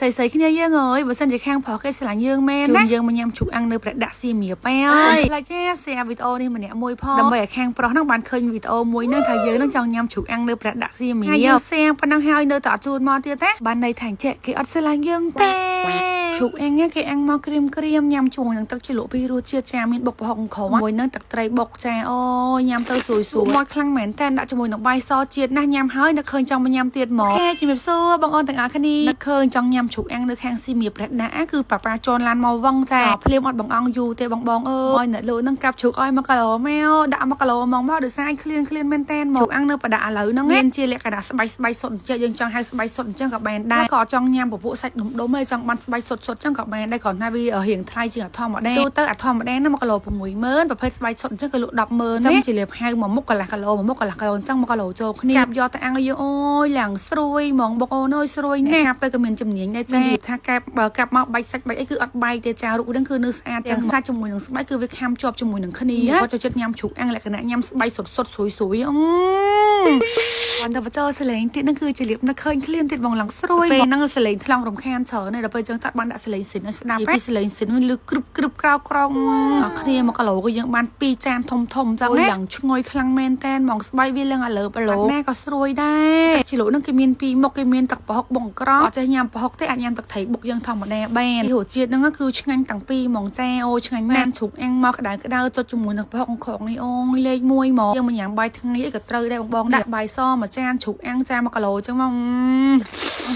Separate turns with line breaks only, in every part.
ស្រីស្រីគ្នាយើងអើយបើសិនជាខាងប្រុសគេស្រឡាញ់យើងមែនណាយើងមកញ៉ាំជ្រូកអាំងនៅព្រះដាក់សៀមរាបហើយផ្លែចា share វីដេអូនេះម្នាក់មួយផងដើម្បីឲ្យខាងប្រុសហ្នឹងបានឃើញវីដេអូមួយហ្នឹងថាយើងហ្នឹងចង់ញ៉ាំជ្រូកអាំងនៅព្រះដាក់សៀមរាបហើយយើង share ប៉ុណ្ណឹងហើយនៅតែអត់ជូនមកទៀតទេបានន័យថាអញ្ចេះគេអត់ស្រឡាញ់យើងទេជ្រូកអាំងគេអាំងមកក្រៀមក្រៀមញ៉ាំជាមួយនឹងទឹកជ្រលក់ពីរសជាតិចាមានបុកប្រហុកក្រមួយនឹងទឹកត្រីបុកចាអូញ៉ាំទៅស្រួយស្រួយមកខ្លាំងមែនតើដាក់ជាមួយនឹងបាយសជាតិណាស់ញ៉ាំហើយនឹកឃើញចង់មកញ៉ាំទៀតមកអូខេជំរាបសួរបងអូនទាំងអស់គ្នានឹកឃើញចង់ញ៉ាំជ្រូកអាំងនៅខាងសៀមរាបព្រះដាក់គឺប៉ាប៉ាជន់ឡានមកវឹងចាភ្លាមអត់បងអង្គយូរទេបងបងអើយអ្នកលោកនឹងកាប់ជ្រូកឲ្យ1គីឡូមកដាក់1គីឡូហ្មងមកដោយសារឃ្លានឃ្លានមែនតែនមកជ្រូកអាំងនៅប្រដាក់ឥឡូវហ្នឹងមានជាលក្ខណៈស្បែកស្បែកសុទ្ធអញ្ចឹងយើងចង់ហៅស្បែកសុទ្ធអញ្ចឹងក៏បានដែរក៏ចង់ញ៉ាំពពួកសាច់ដុំដុំទេចង់បានស្បែកសុទ្ធសុទ្ធអញ្ចឹងក៏បានដែរគ្រាន់តែវារៀងថ្លៃជាងអាធម្មតាទូទៅអាធម្មតាហ្នឹង1គីឡូ60000ប្រភេទស្បែកសុទ្ធអញ្ចឹងគេលក់100,000ចឹងជាលាបហៅមួយមុខកន្លះគីឡូមួយមុខកន្លះគីឡូអញ្ចឹង1គីឡូចូលគ្នាកាប់យកទៅអាំងឲ្យយើងអូយឡើងស្រួយហ្មងបងអូនអើយស្រួយណាស់កាប់ទៅក៏មានជំនាញដែរចាថាកាប់បើកាប់មកបែកសាច់បែកអីគឺអត់បែកទេចារូបហ្នឹងគឺនៅស្អាតទាំងសាច់ជាមួយនឹងស្បែកគឺវាខាំជាប់ជាមួយនឹងគ្នាគាត់ចូលចិត្តញ៉ាំជ្រូកអាំងលក្ខណៈញ៉ាំស្បែកសុទ្ធសុទ្ធស្រួយស្រួយអឺគាត់ទៅបញ្ចូលសលេងទៀតហ្នឹងគឺជាលាបនៅឃើញឃ្លានទៀតបងឡើងស្រួយពេលហ្នឹងសលេងថ្លង់រំខានច្រើនហើយដល់ពេលចឹងតាបានដាក់សលេងស៊ីនឲ្យស្ដាប់ពីសលេងស៊ីនវាលឺក្រឹបក្រឹបក្រោក្រងគ្នា1គីឡូក៏យើងបាន2ចានធំធំចឹងឡើងឈ្ងុយខ្លាំងមែនតែនហ្មងស្បែកវាឡើងអាលើបឡូណាក៏ស្រួយដែរតែជ្រលក់ហ្នឹងគេមានពីរមុខគេមានទឹកប្រហុកបងក្រអត់ចេះញ៉ាំប្រហុកទេអាចញ៉ាំទឹកត្រីបុកយើងធម្មតាបានរសជាតិហ្នឹងគឺឆ្ងាញ់តាំងពីហ្មងចាអូឆ្ងាញ់ណាស់ជ្រូកអាំងមកក្តៅក្តៅចុចជាមួយនឹងប្រហុកក្រងនេះអូយលេខ1ហ្មងយើងមកញ៉ាំបាយថ្ងៃអីក៏ត្រូវដែរបងបងដាក់បាយសមួយចានជ្រូកអាំងចា1គីឡូចឹងមក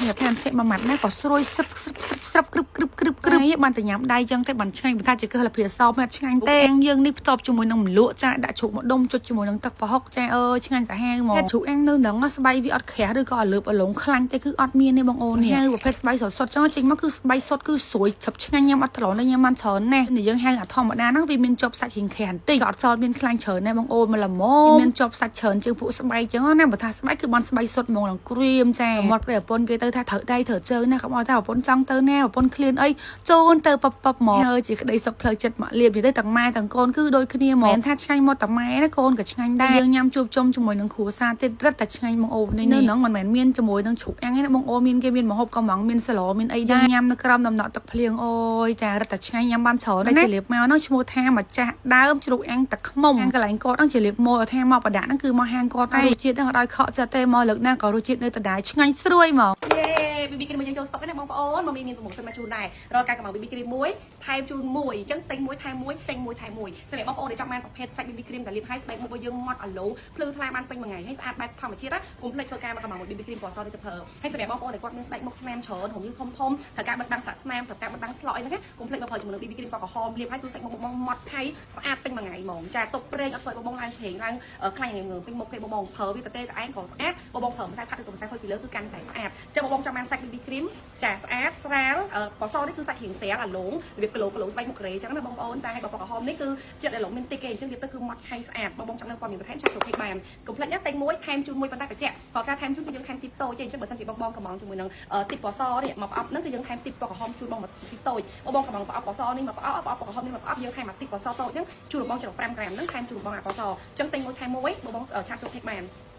ប្រាប់ថាឆែកមួយម៉ាត់ណាក៏ស្រួយស្រឹបស្រឹបស្រឹបស្រឹបក្រឹបក្រឹបក្រឹបក្រឹបបានតែញ៉ាំដៃចឹងទេបានឆ្ងាញ់បើថាជាកឹះលភាសមិនឆ្ងាញ់ទេយើងនេះផ្ទាប់ជាមួយនឹងមលក់ចាដាក់ជ្រូកម្ដុំចុចជាមួយនឹងទឹកប្រហុកចាអើយឆ្ងាញ់សាហាវហ្មងជ្រូកអាំងនៅនឹងស្បែកវាអត់ក្រាស់ឬក៏អលើបអលងខ្លាញ់ទេគឺអត់មានទេបងអូននេះហៅប្រភេទស្បែកសុទ្ធសុទ្ធចឹងចេញមកគឺស្បែកសុទ្ធគឺស្រួយឆឹបឆ្ងាញ់ញ៉ាំអត់ត្រឡប់ញ៉ាំបានច្រើនណាស់យើងហៅអាធម្មតាហ្នឹងវាមានជាប់សាច់រៀងក្រាស់បន្តិចក៏អត់សល់មានខ្លាញ់ច្រើនដែរបងអូនមកល្មមមានជាប់សាច់ច្រើនជាងពួកស្បែកចឹងណាបើថាស្បែកគឺបានស្បែកសុទ្ធហ្មងនឹងក្រៀមចាមាត់ប្រិយប្រពន្ធគេទៅថាត្រូវដៃត្រូវជើងណាកុំឲ្យថាប្រពន្ធចង់ទៅណាប្រពន្ធឃ្លានអីចូលទៅប៉បហ្មងហើយជាក្តីសុខផ្លូវចិត្តមកលៀបនិយាយទៅទាំងម៉ែទាំងកូនគឺដូចគ្នាហ្មងមិនថាឆ្ងាញ់មកតែម៉ែណាកូនក៏ឆ្ងាញ់ដែរយើងញ៉ាំជួបជុំជាមួយនឹងគ្រួសារទៀតរឹតតែឆ្ងាញ់បងអូននេះនៅហ្នឹងមិនមែនមានជាមួយនឹងជ្រូកអាំងទេណាបងអូនមានគេមានម្ហូបកំងមានសឡមានអីដែរញ៉ាំនៅក្រោមដំណក់ទឹកភ្លៀងអូយចារឹតតែឆ្ងាញ់ញ៉ាំបានច្រើនដែរជាលៀបមកហ្នឹងឈ្មោះថាម្ចាស់ដើមជ្រូកអាំងទឹកខ្មុំកន្លែងគាត់ហ្នឹងជាលៀបមកថាមកបដាក់ហ្នឹងគឺមកហាងគាត់តែរសជាតិហ្នឹងអត់ឲ្យខកចិត្តទេមកលើកណាក៏រសជាតិនៅដដែលឆ្ងាញ់ស្រួយហ្មង
យេ BB គ្រីមយើងចូលស្តុកណាបងប្អូនមកមានប្រម៉ូសិនមកជូនដែររាល់ការកំង BB គ្រីមមួយថែមជូនមួយអញ្ចឹងទិញមួយថែមមួយទិញមួយថែមមួយសម្រាប់បងប្អូនដែលចង់បានប្រភេទសាច់ BB គ្រីមដែលលាបឲ្យស្បែកមុខរបស់យើងម៉ត់អាឡូងភ្លឺថ្លាបានពេញមួយថ្ងៃហើយស្អាតបែបធម្មជាតិណាកុំភ្លេចធ្វើការមកកំង BB គ្រីមពណ៌សនេះទៅប្រើហើយសម្រាប់បងប្អូនដែលគាត់មានស្បែកមុខស្នាមច្រើនរំញើសធំធំត្រូវការបិទបាំងសាក់ស្នាមត្រូវការបិទបាំងស្លក់អីហ្នឹងណាកុំភ្លេចមកប្រើជាមួយនឹង BB គ្រីមពណ៌ក្រហមលាបឲ្យគឺសាច់មុខបងម៉ត់ថៃស្អាតពេញមួយថ្ងៃហ្មងចាទុកប្រេងអត់ធ្វើបងឡើងប្រេងឡើងខ្លាញ់ងើពេញមុខគេបងបងប្រើវាទៅទេតែឯងក៏ស្អាតបងបងប្រើម្សៅផាត់ឬក៏ម្សៅហុយពីលើគឺកាន់តែស្អាតចឹងបងបងចង់បានសាច់ BB គ្រីមចាស្អាតស្រាលពណ៌សនេះគឺសាច់រៀងស្រាលអាឡូងរបៀបគីឡូគីឡូស្បែកមុខក្រេចឹងណាបងប្អូនចាឲ្យពណ៌ក្រហមនេះគឺចិត្តអាឡូងមានតិចគេអញ្ចឹងវាទៅគឺម៉ត់ថៃស្អាតបងបងចង់នៅព័ត៌មានបន្ថែមឆាតចូលពេកបានកុំភ្លេចណាទិញមួយថែមជូនមួយប៉ុន្តែបច្ចៈព្រោះការថែមជូនគឺយើងថែមទីបតូចទេអញ្ចឹងបើសិនជាបងបងកំងជាមួយនឹងទីបពណ៌សនេះមកប្រអប់ហ្នឹងគឺយើងថែមទីបពណ៌ក្រហមជូនបងមកទីតូចបងបងកំងប្រអប់ពណ៌សនេះមកប្រអប់ប្រអប់ពណ៌ក្រហមនេះមកប្រអប់យើងថែមមកទីបពណ៌សតូចហ្នឹងជូនបងចុង5ក្រាមហ្នឹងថែមជូនបងអាពណ៌សអញ្ចឹងទិញមួយថែមមួយបងបងឆាតចូលពេកបាន។